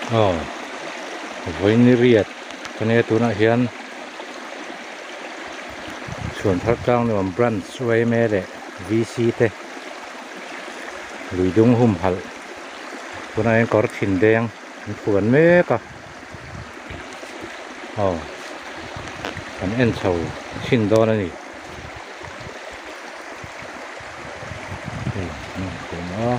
Aw vawiin riat ka nia tunah hian chhuan thar tlang nuam branch yma leh vc te lui dung humhalh tunah hian kawr thin deng an phuan mek a aw kan en chho chhin dawn a ni. Hei an rawn phum a.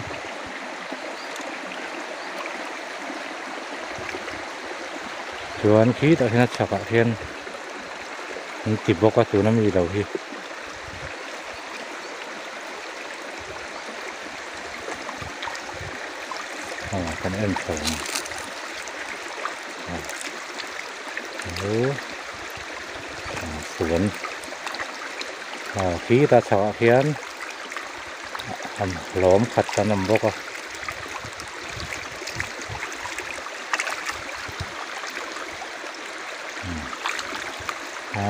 Chuan khitah khian a chhakah khian an ti bawk a tuna mi lo hi. Aw kan en chho ang aw fuan aw khitah chhakah khian hlawm khat kan awm bawk a. A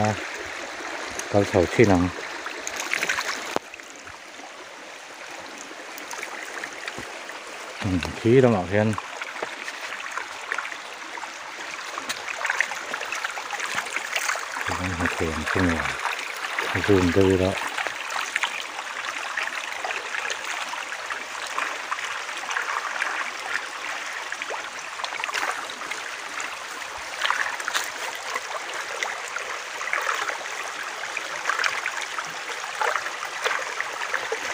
kal chho thin ang. Khi lamah khian hmu thei ang chu nge zoom deuh ila.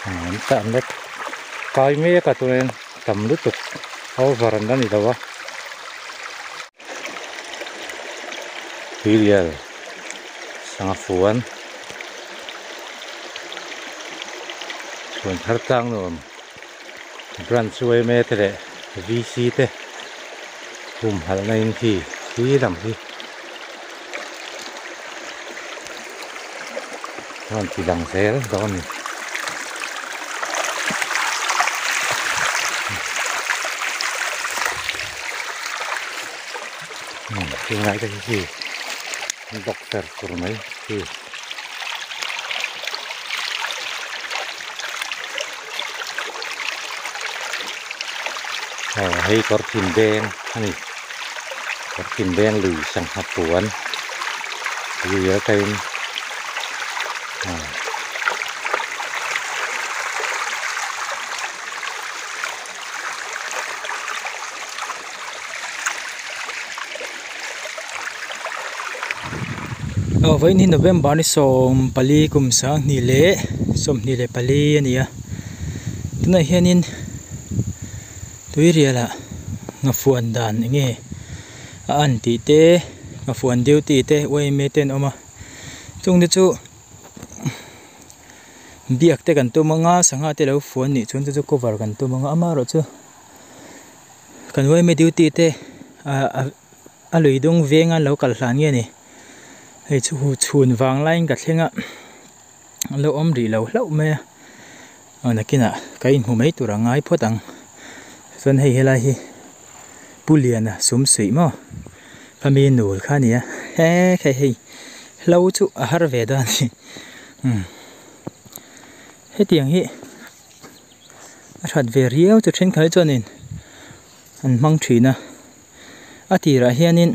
An tan vek kai mek a chuanin tam lutuk over an la ni lo a tuilial sangha fuan chhuan thar tlang nuam branch yma te leh vc te humhalhna in khi khi lam hi. Rawn ti lang zel dawn a ni. Tunlai te hi khi an bawk fer fur mai khi. Aw hei kawr thin beng a ni. Kawr thin beng lui sangha puan lui atangin Aw vawiin hi November ni 14 kum 2024 a ni a tunah hianin tuirialah nghafuan dan eng nge a an tih te nghafuan duty te yma te an awm a chung te chu biak te kan tum anga sangha te lo fuan nih chuan chu chu cover kan tum anga amaherawhchu kan yma duty te ah a lui dung venga an lo kal hlan nge ni hei chu chhun vang laiin ka thleng a an lo awm rih lo hlauh mai a aw nakinah ka inhmu mai tur a ngai phawt ang chuan hei helai hi Pu Liana sum suih maw ka mi nul kha a ni a he hei hei hlo chu a har ve dawn a ni umm hetiang hi a that ve riau chu thenkhat hi chuanin an hmang thin a a tirah hianin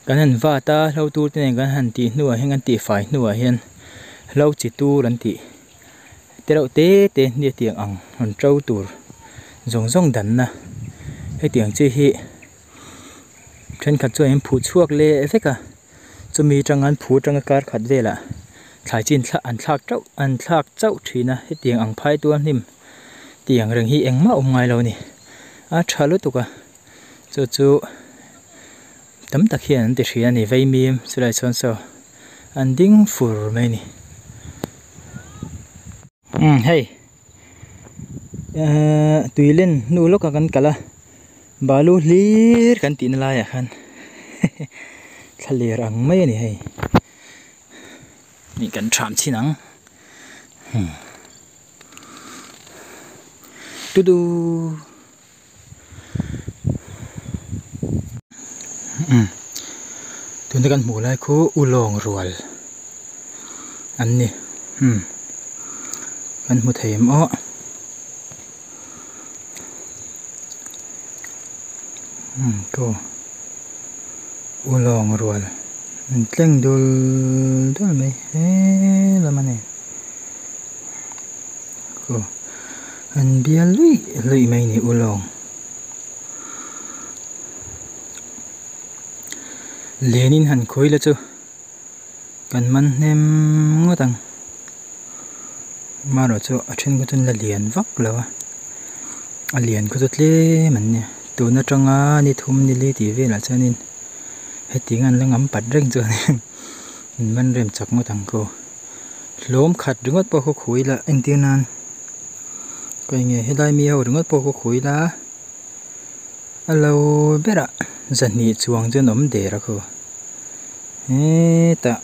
kan han vat a hlo tur te nen kan han tih hnuah hian kan tih fai hnuah hian hlo chi tur an tih te reuh te te hnia tiang ang rawn to tur zawng zawng danna hetiang chi hi thenkhat chuan an phuh chhuak leh vek a chumi atanga an phuh atanga kar khat velah thlai chin an thlak teuh an thlak chauh thin a hetiang ang phai tual hnim tiang reng hi engmah awm ngai lo a ni a tha lutuk a chu chu tam tak hian an ti hria a ni vaimim chulai chuan saw an ding fur mai a ni umm hei ehh tui len hnu lawk a kan kal a balu hlir kan tihna laiah khan thlaler ang mai a ni hei. Nih kan tham chhin ang tudu umm tuna kan hmuh lai khu ulawng rual an ni umm kan hmu thei em aw. Umm ko ulawng rual an tleng dul dul mai he lam a ni ko an bial luih luih mai a ni ulawng. Lenin han khawi la chu kan man hnem ngawt ang amaherawh chu a then kha chuan la lian vak lo a a lian kha chu tlem an nia tun atanga ni thum ni li tih velah chuanin hetiang an la ngam pat reng chuanin an man rem chak ngawt ang khaw hlawm khat ringawt pawh khaw khui la entir nan khawi nge helai mi ho ringawt pawh khaw khui la. A lo berah zahnih chuang chuan a awm der a khaw hetah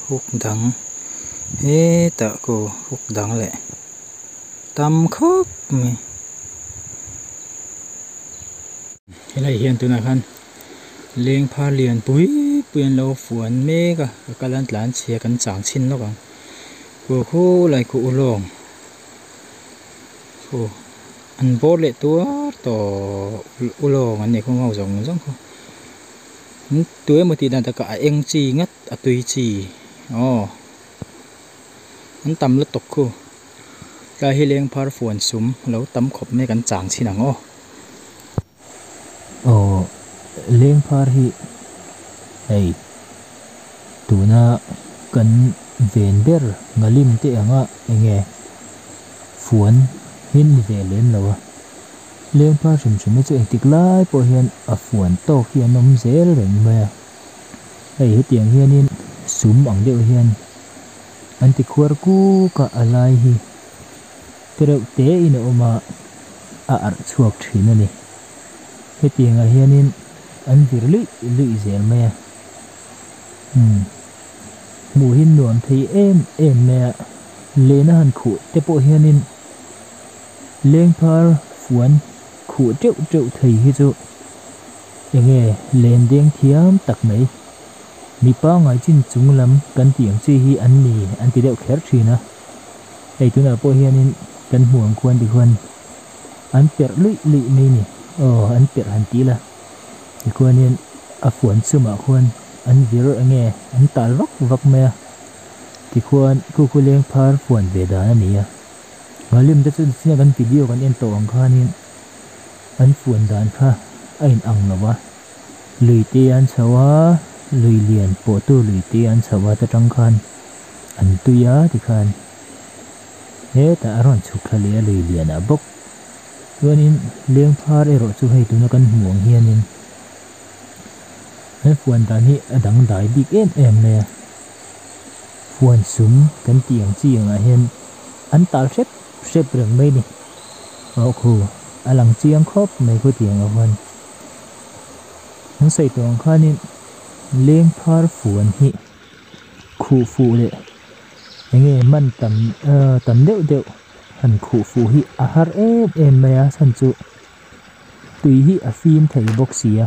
huk dang hetah kaw huk dang leh tam khawp mai helai hian tunah khan leng phar lian pui pui an lo fuan mek a ka kal an tlan chhia kan chang chhin lawk ang khu khulai khu ulawng. Khu an bawr leh tuar tawh ulawng an nih khaw ho zawng zawng khaw tu emaw tih dan takah a eng chi ngat a tui chi aw an tam lutuk khu tlai hi leng phar fuan sum lo tam khawp mai kan chang chhin ang aw. Aw leng phar hi hei tuna kan ven ber ngalim te anga enge fuan hi ni ve lem lo a leng phar hrim hrim hi chu engtik lai pawh hian a fuan tawk hi an awm zel reng mai a hei hetiang hianin sum ang deuh hian an ti khuar kuk a a lai hi tereuh te in a awm a a arh chhuak thin a ni. Hetiangah hianin an vir luih luih zel mai a umm hmuh hi nuam thei em em mai a lehna han khuh te pawh hianin lengphar fuan khuh teuh teuh thei hi chu enge len deng thiam tak mai mipa ngai chin chung lam kan tih ang chi hi an ni an ti deuh kher thin a hei tunah pawh hianin kan hmuh ang khuan tikhuan an perh luih luih mai a ni aw an perh han tih la tikhuanin a fuan chumah khuan an vir enge an tal vak vak mai a tikhuan khu khu leng phar fuan ve dan a ni a ngalim te chu nichina kan video kan en tawh ang khanin an fuan dan kha a in ang lo va lui te an chho a lui lian pawh tu lui te an chho a ta tang khan an tui a tikhan. Hetah a rawn chhuk thla leh a lui lianah bawk chuanin leng phar erawh chu hei tuna kan hmuh ang hianin he fuan dan hi a dangdai bik em em mai a fuan sum kan tih ang chi angah hian an tal hrep hrep reng mai a ni aw khu a lang chiang khawp mai khutiang ah khuan an sawi tawh ang khanin leng phar fuan hi. Khuh fuh leh enge man tam tam deuh deuh han khuh fuh hi a har em em mai a chhan chu tui hi a fim thei bawk si a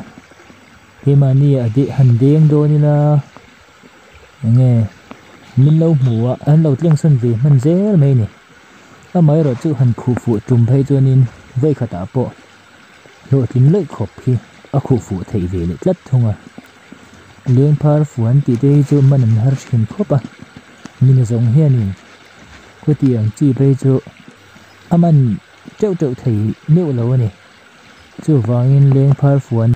keimahni a deh han deng dawn ila enge min lo hmu a an lo tleng sawn ve hman zel mai a ni amaherawh chu han khuh fuh tum phei chuanin vawi khatah pawh hlawhtling lawih khawp hi a khuh fuh theih ve leh tlat thung a. Lengphar fuan tih te hi chu man an har thin khawp a, mina zawng hianin khawti ang chi phei chu a man teuh teuh thei meuh lo a ni. Chuvangin lengphar fuan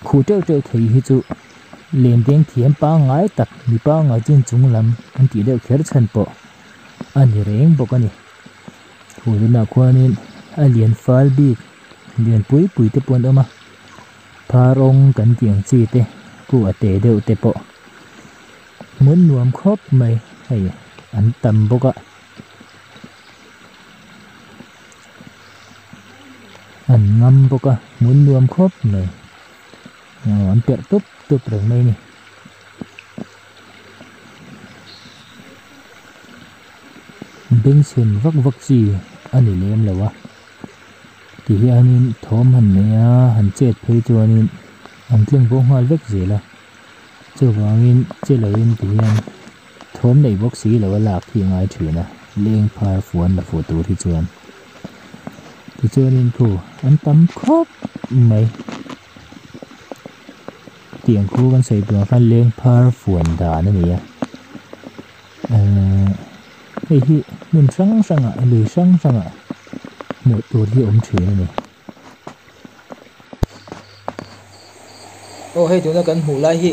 khuh teuh teuh thei hi chu lendeng thiam pangngai tak mi pangngai chin chung lam an tih deuh kher chhan pawh a ni reng bawk a ni. Khuh tunah khuanin a lian fal bik lian pui pui te pawh an awm a. Pharawng kan tih ang chi te ku a te deuh te pawh hmun nuam khawp mai hei an tam bawk a an ngam bawk a hmun nuam khawp mai aw an perh tup tup reng mai a ni. Bengchhen vak vak chi a ni lem lo a. Ti hianin thawm han nei a, han chet phei chuanin an tleng bo nghal vek zel a, chuvangin che loin ti hian thawm nei bawk si lo a lak hi a ngai thin a, leng phar fuan la fuh tur hi chuan. Tichuanin thu an tam khawp mai. Khutiang khu kan sawi tur ang khan lengphar fuan dan a ni a ehh hei hi hmun hrang hrangah lui hrang hrangah hmuh tur hi a awm thin a ni. Aw hei tuna kan hmuh lai hi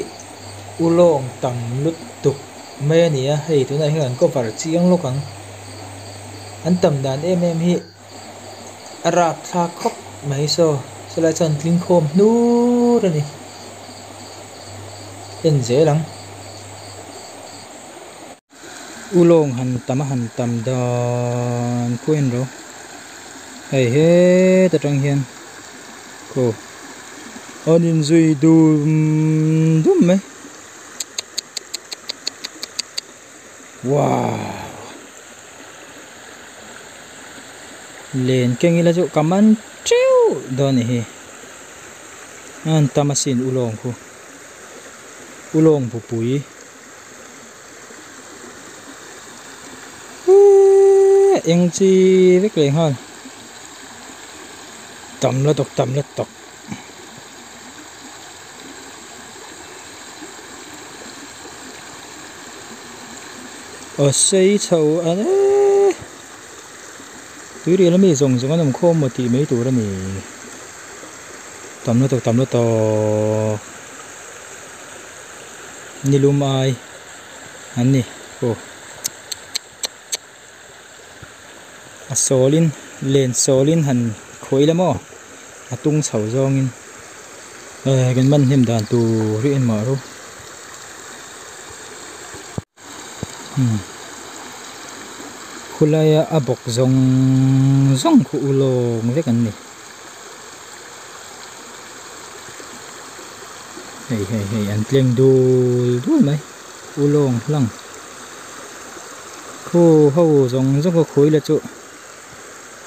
ulawng tam lutuk mai a ni a hei tunah hian an cover chiang lawk ang an tam dan em em hi a rapthlak khawp mai saw chulai chuan tling khawm hnur a ni en zel ang. Ulawng han tam a han tam dan pawh en ro hei heta tang hian aw an inzui dum dum mai wow len keng ila chu ka man teuh dawn a ni hi a han tam asin ulawng khu ulawng bupui. Eng chi vek leh nghal tam la tawk tam la tawk aw sei chho a eee tuirial ami zawng zawng an awm khawm maw tih mai tur a ni tam la tawk tam la tawk. Nilum ai an ni aw a sawlin len sawlin han khawi ila maw a tung chho zawngin eh kan man hnem dan tur hi engmah ro umm khulaia a bawk zawng zawng khu ulawng vek an ni. Hei hei hei an tleng dul dul mai ulawng hlang khu ho zawng zawng khaw khui la chu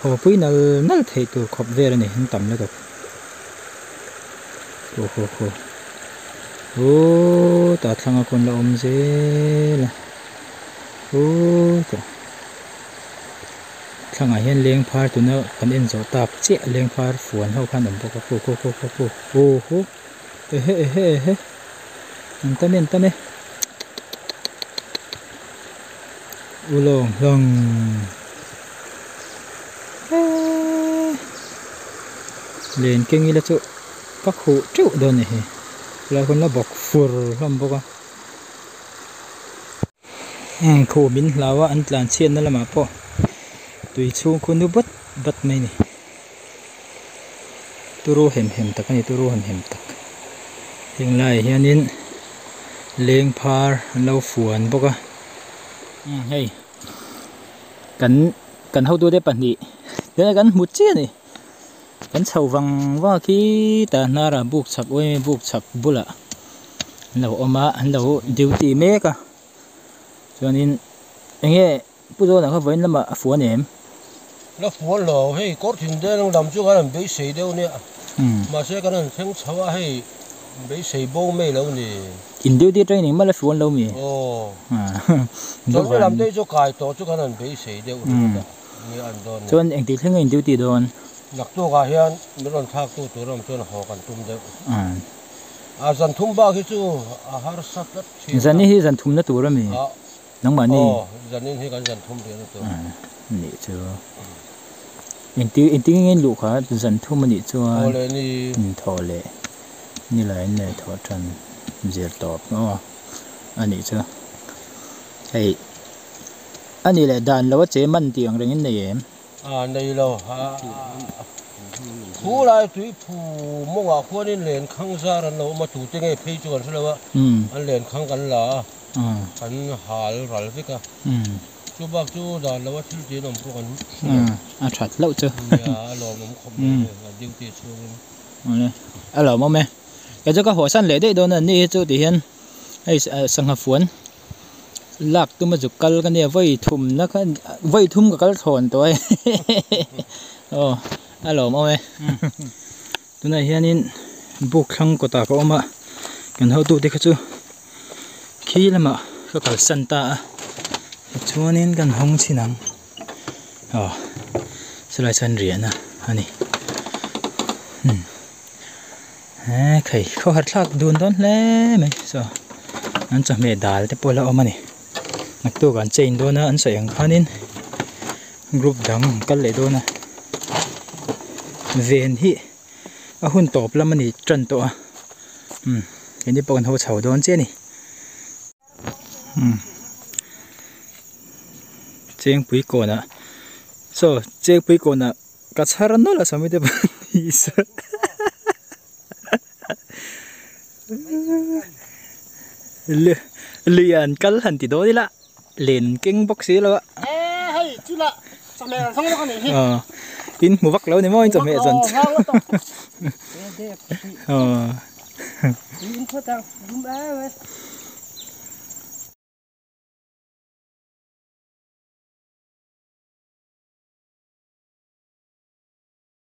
haw pui nal nal theih tur khawp vel a ni an tam lutuk khu khu khu uuh tah thlang a khawn la awm zel a uuh tah. Thlangah hian leng phar tuna kan en zawh tak chiah leng phar fuan ho khan awm bawk a khu khu khu khu khu hu hu ehe ehe ehe an tam e an tam e ulawng hlawng eeee len keng ila chu ka khuh teuh dawn a ni hi chulai khawn la bawk fur hlawm bawk a. Khu min hlau a an tlan chhiatna lamah pawh tui chhung khu nu bat bat mai a ni turu hem hem tak a ni turu hem hem tak heng laiah hianin leng phar an lo fuan bawk a umm hei kan kan hotute pahnih te kan hmu chiah a ni kan chho vang vang a khi tah hnarah buk chhak uaimi buk chhak bulah an lo awm a an lo duty mek a. Chuanin eng nge Pu Zawna kha vawiin lamah a fuan em? La fuan lo, hei kawr thin deng lam chu kan han beisei deuh nia. Mahse kan han thleng chho a hei beisei bo mai lo ni. In duty training mah la fuan lo mi? Aw. Chawlhni lam te hi chu kai tawh chu kan han beisei deuh ringawt a nia an dawn ni. Chuan engtik thleng nge in duty dawn? Naktukah hian min rawn thlaktu tur awm chuan haw kan tum deuh. A zan thum bak hi chu a harsa tlat thin a. Zanin hi zan thumna tur a mi? Nangmahni? Aw, zanin hi kan zan thum riahna tur. Nih chu. Engti engtin nge luh kha zan thum a nih chuan. Thaw leh ni. Thaw leh ni lai in leh thaw tan zir tawp maw a nih chu. Hei a nih leh dan lo a che man tih ang reng in nei em? A nei lo. Khu lai tui phu mawngah khuanin len khang zar an lo awm a, tute nge phei chu kan hre lo a, an len khang kan la a, kan hal ral vek a. Chu bak chu dan lo a thil tin awm pawh kan hre lo. A that hlauh chu. Nia, a lawmawm khawp mai hei, a duty chhungin. Awle, a lawmawm e. Kei chu ka hawhsan leh daih dawn a ni hi chu tihian hei sangha fuan. Lak tuma zuk kal ka nia vawi thum na kha vawi thum ka kal thlawn tawh e aw a lawm awm e tunah hianin buk thlang kawtah ka awm a kan hotu te kha chu khi lamah ka kalsan ta a tichuanin kan hawng chhin ang aw chulai chuan riahna a ni. He khai khawhar thlak dun dawn hle mai saw an chawhmeh dal te pawh la awm a ni naktuk an chain dawn a an sawi ang khanin group dang an kal leh dawn a ven hi a hun tawp lam a ni tan tawh a umm keini pawh kan ho chho dawn chiah a ni umm chengpui kawnah saw chengpui kawnah. Ka chhar nawlh a sawmi te Lui an kal han ti dawn ila len keng bawk si lo a. Hei chula chawhmeh an zawng lawk a nih hi. In hmu vak lo ni maw in chawhmeh zawn chu.